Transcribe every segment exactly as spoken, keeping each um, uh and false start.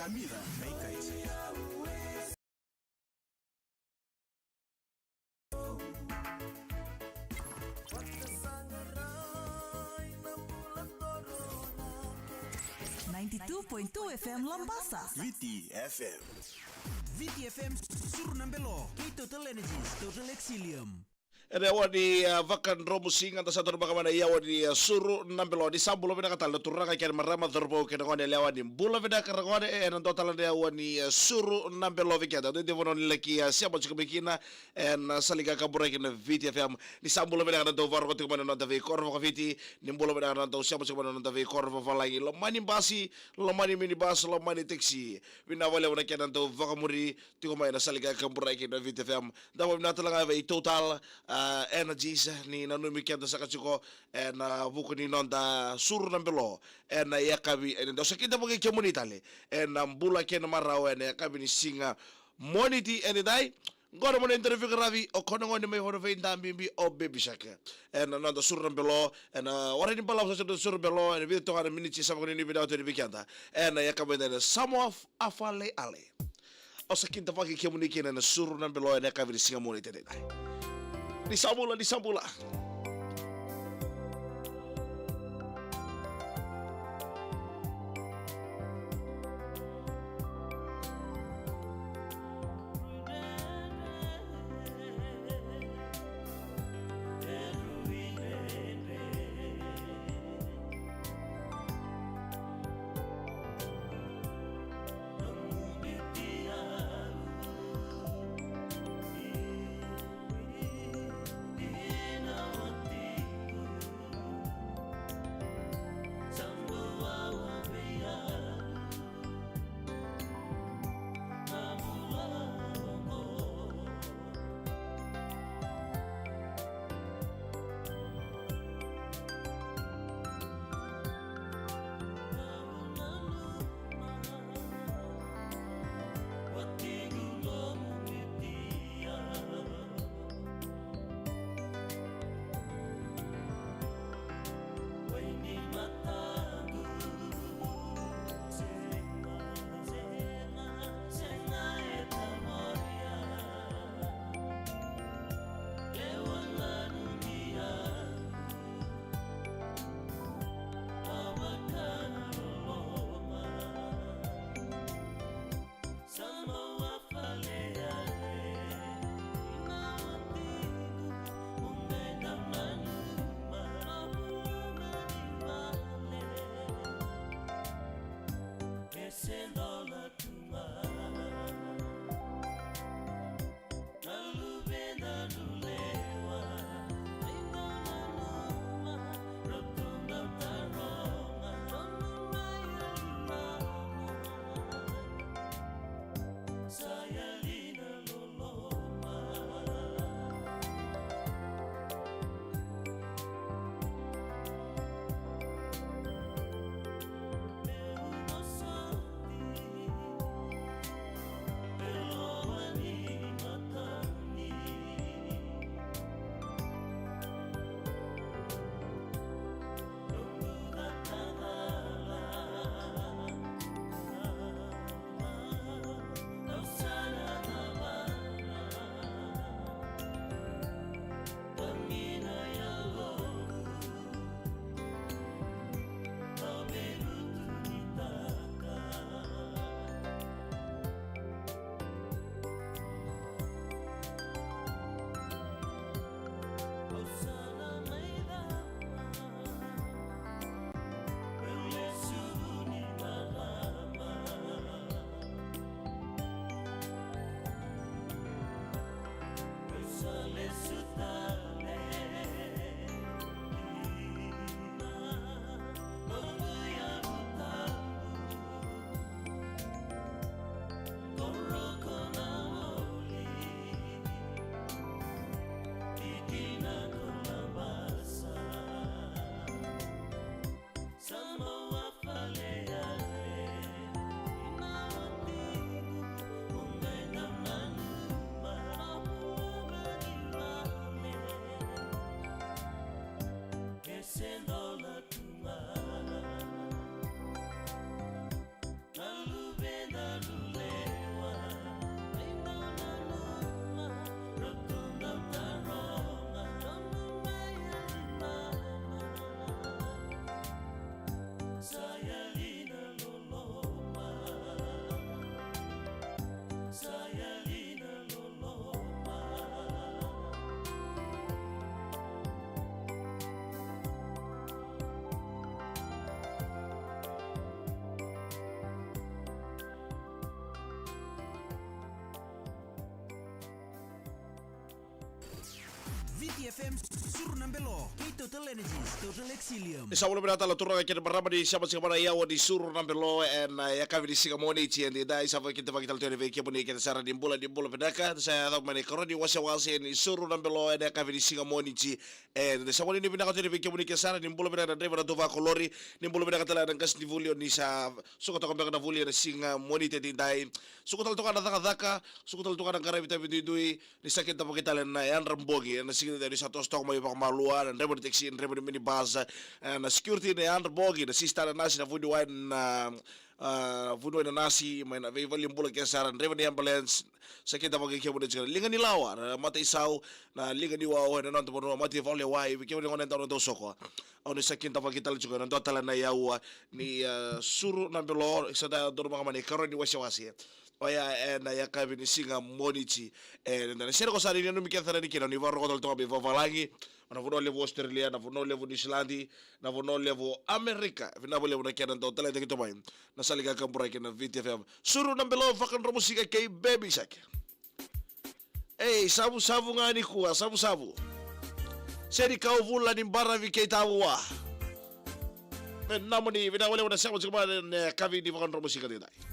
Amira Meikai. Ninety-two point two F M Labasa. Viti F M. Viti F M, Suru na Belo, kei Total Energies, Total Excellium. Ena yawa ni, ah, vakadromu siga da sa toro baka mai na yawa ni, ah, Suru na Belo. Ni sa bula vinaka tale na turaga kei na marama, cauravou kei na gone yalewa, ni bula vinaka ragone. E, ena dua tale na yawa ni, ah, Suru na Belo vei keda. Dua na vanua ni laki, ah, sema tiko mai kina ena, ah, sala ni kakaburaki na Viti F M. Ni sa bula vinaka na dau vakarogo tiko mai na noda veikoro vakaviti. Ni bula vinaka na dau sema tiko mai na noda veikoro vavalagi. Loma ni basi, loma ni minibus, loma ni taxi. Vinaka vakalevu na kena dau vakamuri tiko mai na sala ni kakaburaki na Viti F M. Da vakavinavinaka tale ga vei Total, ah, Energies ni nanumi keda saka tiko ena vuku ni noda Suru na Belo ena yakavi edaidai. Au sa kidavaki kemuni tale ena bula kei na marau ena yakavi ni siga Moniti edaidai. Qo na mona interview qaravi, o koya na gone mai Vanuaveidabibi, o Baby Shark. Ena noda Suru na Belo, ena warai ni balavu sa Suru na Belo, ena vica toka na miniti sa vakanuinui vinaka tu yani vei keda. Ena yakavi edaidai na Samoa F-, Afale Ale. Au sa kidavaki kemuni kina ena Suru na Belo ena yakavi ni siga Moniti edaidai. Ni sa bula, ni sa bula. F M, Suru na Belo, kei Total Energies, Total Excellium. Ni sa bula vinaka tale turaga kei na marama ni sema tiko mai na yawa ni Suru na Belo ena, e, yakavi ni siga Moniti edaidai. Sa vakakidavaki tale tu yani vei kemuni kece sara ni bula, ni bula vinaka. Sa yaco mai na ikarua ni wasewase ni Suru na Belo ena yakavi ni siga Moniti edaidai. Sa vakanuinui vinaka tu yani vei kemuni kece sara ni bula vinaka na draiva na tuva kolori, ni bula vinaka tale na qasenivuli o ni sa suka toka beka na vuli ena siga Moniti edaidai. Suka tale toka na cakacaka, suka tale toka na qaravi tavi duidui, ni sa kidavaki tale na yadra bogi ena siga edaidai, ni sa toso toka mai vakamalua na draiva ni taxi, na draiva ni minibus, e, na security, na yadra bogi, na sister, na nasi, na vuniwai, na, a, vuniwai, na nasi mai na veivalenibula kece sara, na draiva ni ambulance. Sa kidavaki kemuni tiko na liga ni lawa, na mataisau, na liga ni wau ena noda vanua, mata ni vakalewai, vei kemuni gone dau na dau soko. Au ni sa kidavaki tale tiko ena dua tale na yaua ni, a, Suru na Belo, sa da donumaka mai na ikarua ni wasewase. Oya ena yakavi ni siga Moniti edaidai. Sere ko sa ni nanumi kece sara yani kina, ni vakarorogo tale toka mai vavalagi, na vanua levu Australia, na vanua levu Niusiladi, na vanua levu Amerika. Vinaka vakalevu na kena dau taleitaki tu mai na sala ni kakaburaki na Viti F M. Suru na Belo, vakadromusika kei Baby Shark. Ei, savusavu ga nikua, savusavu. Seni kau vula ni baravi kei tavua. Me namoni, vinaka vakalevu na sema tiko mai ena yakavi ni vakadromusika edaidai.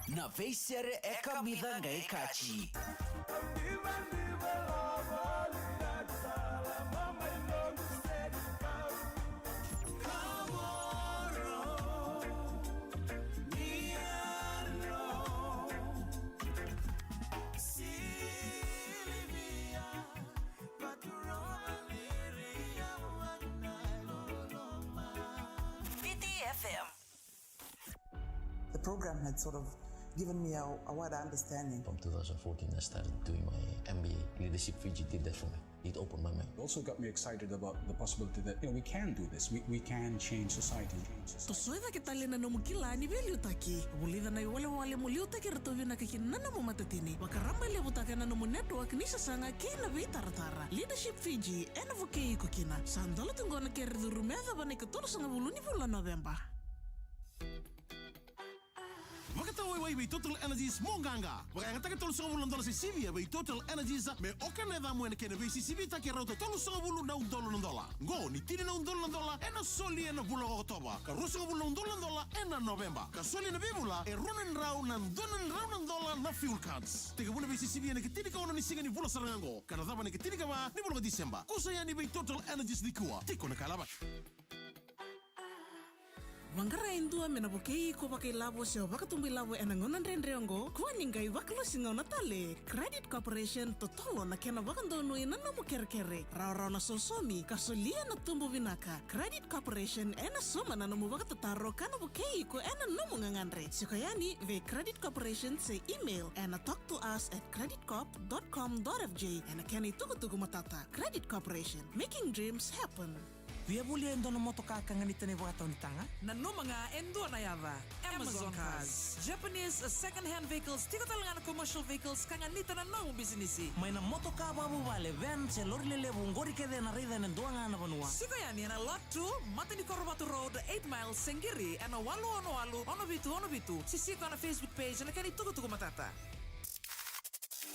Na veisere e kamica qai kaci. Viti F M. The program had sort of given me a, a wider understanding. From two thousand fourteen, I started doing my M B A. Leadership Fiji did that for me. It opened my mind. It also got me excited about the possibility that, you know, we can do this. We, we can change society. Tosoya cake tale na nomu kila ni veiliutaki. Vulica na iwalewale mo liutaki iratou vinaka kina na nomu matatini. Vakarabailevutaka na nomu network ni sasaga kei na veitaratara. Leadership Fiji, ena vukei iko kina. Sa dola tu qo na kere curu me yacova na ikatolusagavulu ni vula Noveba. Vakatawaiwai vei Total Energies mo qaqa. Vakayagataka tolusagavulu na dola se sivia vei Total Energies me oka na yacamu ena kena veisisivitaki e rauta tolusagavulu na udolu na dola. Qo ni tini na udolu na dola ena soli ena vula o Okotova, ka ruasagavulu na udolu na dola ena Noveba, ka soli ena veivula e rua na drau na dua na drau na dola na fuel cards. Tekivu na veisisivi ena ikatini ka ono ni siga ni vula sara ga qo, ka na cava ena ikatini ka va ni vula o Tiseba. Kusa yani vei Total Energies nikua. Tiko na ka ilavo. Vaqara e dua me na vukei iko vakailavo se o vakatubuilavo ena gauna dredre oqo, kua ni qai vakalosigauna tale. Credit Corporation, totolo na kena vakadonui na nomu kerekere. Rawarawa na sosomi, ka solia na tubu vinaka. Credit Corporation ena sauma na nomu vakatataro ka na vukei iko ena nomu gagadre. Siko yani vei Credit Corporation se email ena talk to us at credit corp dot com dot F J ena kena itukutuku matata. Credit Corporation, making dreams happen. Via volia e dua na motoka ka ganita na ivakatawa ni taga? Nanuma ga e dua na yaca. Amazon Cars. Japanese second hand vehicles, tiko tale ga na commercial vehicles, ka ganita na nomu bisinisi. Mai na motoka vakavuvale, van se lori lelevu, qori kece ena raica ena dua ga na vanua. Siko yani ena Lot two, Matanikoro Vatu Road, eight miles, se qiri ena walu ono walu, ono vitu ono vitu. Se siko ena Facebook page ena kena itukutuku matata.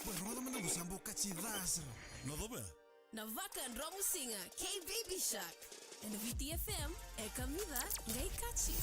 Boi, rogoca mada qo, sa bau kaci ca sara. Na cava ya? Na vakadromusiga kei Baby Shark. Ena Viti F M, e kamica qai kaci.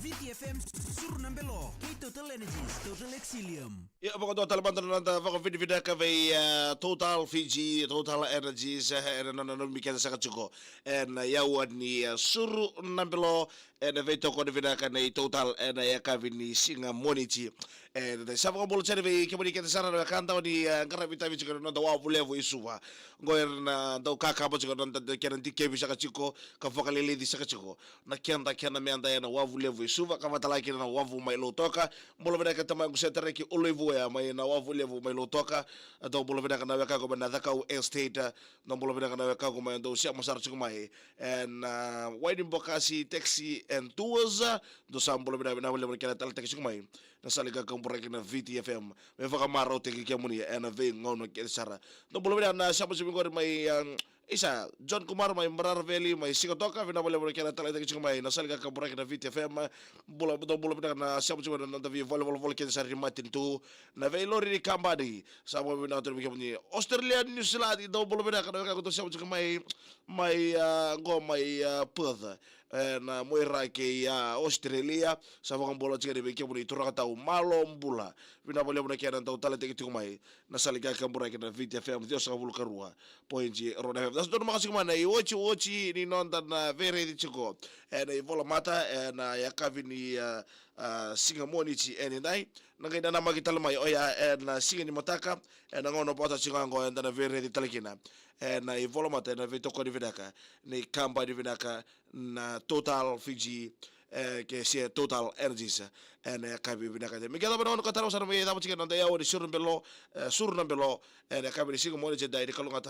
Viti F M, Suru na Belo, kei Total Energies, Total Excellium. Ia, vakadua tale mada na noda vakavinavinaka vei, eh, Total Fiji, Total Energies, eh, ena nona nanumi keda saka tiko ena yaua ni, eh, Suru na Belo, ena veitokoni vinaka nei Total ena yakavi ni siga Moniti. E, sa vakabula tale vei kemuni kece sara na wekada o ni, e, qaravi tavi tiko na noda wavu levu i Suva. Qo era na dau kakaba tiko na noda kena dikevi saka tiko, ka vakalilici saka tiko na keda kena meda ena wavu levu i Suva, ka vaka tale kina na wavu mai Lautoka. Bula vinaka tamaqu Setareki Uluivuya mai na wavu levu mai Lautoka. Dou bula vinaka na wekaqu mai na Cakau Estate. Dou bula vinaka na wekaqu mai, dou sema sara tiko mai ena, a, Wainibokasi Taxi and Tours. Dou sa bula vinaka, vinaka vakalevu na kena taleitaki tiko mai na sala ni kakaburaki na Viti F M me vakamarautaki kemuni ena veigauna kece sara. Dou bula vinaka na sema tiko mai qori mai, a, isa John Kumar mai Mararaveli mai Sigatoka, vinaka vakalevu na kena taleitaki tiko mai na sala ni kakaburaki na Viti F M. Bula, dou bula vinaka na sema tiko mai na noda veivalenivolavola kece sara ni matanitu, na veilori ni kabani. Sa vakavinavinaka tu vei kemuni Australia, New Zealand, dou bula vinaka na wekaqu dou sema tiko mai, mai, a, qo mai, a, Perth, ena Moira kei, a, Australia. Sa vakabula tiko yani vei kemuni turaga tau, malo bula. Vinaka vakalevu na kena dau taleitaki tiko mai na sala ni kakaburaki na Viti F M, ciwasagavulu ka rua poidi rua na F M. Sa donu maka tiko mai na iotioti ni noda na veiraici tiko ena ivolamata ena yakavi ni, a, a, siga Moniti e nidai. Na qai nanamaki tale mai oya ena siga ni mataka, ena gauna vata tiko ga qo eda na veiraici tale kina ena ivolamata ena veitokoni vinaka ni kabani vinaka na Total Fiji, e, ke se Total Energies, e, ena yakavi vinaka. Me qai cava na gauna ka tarava sara me qai cava tiko na noda yaua ni Suru na Belo, e, Suru na Belo, ena yakavi ni siga Moniti edai, ni kalougata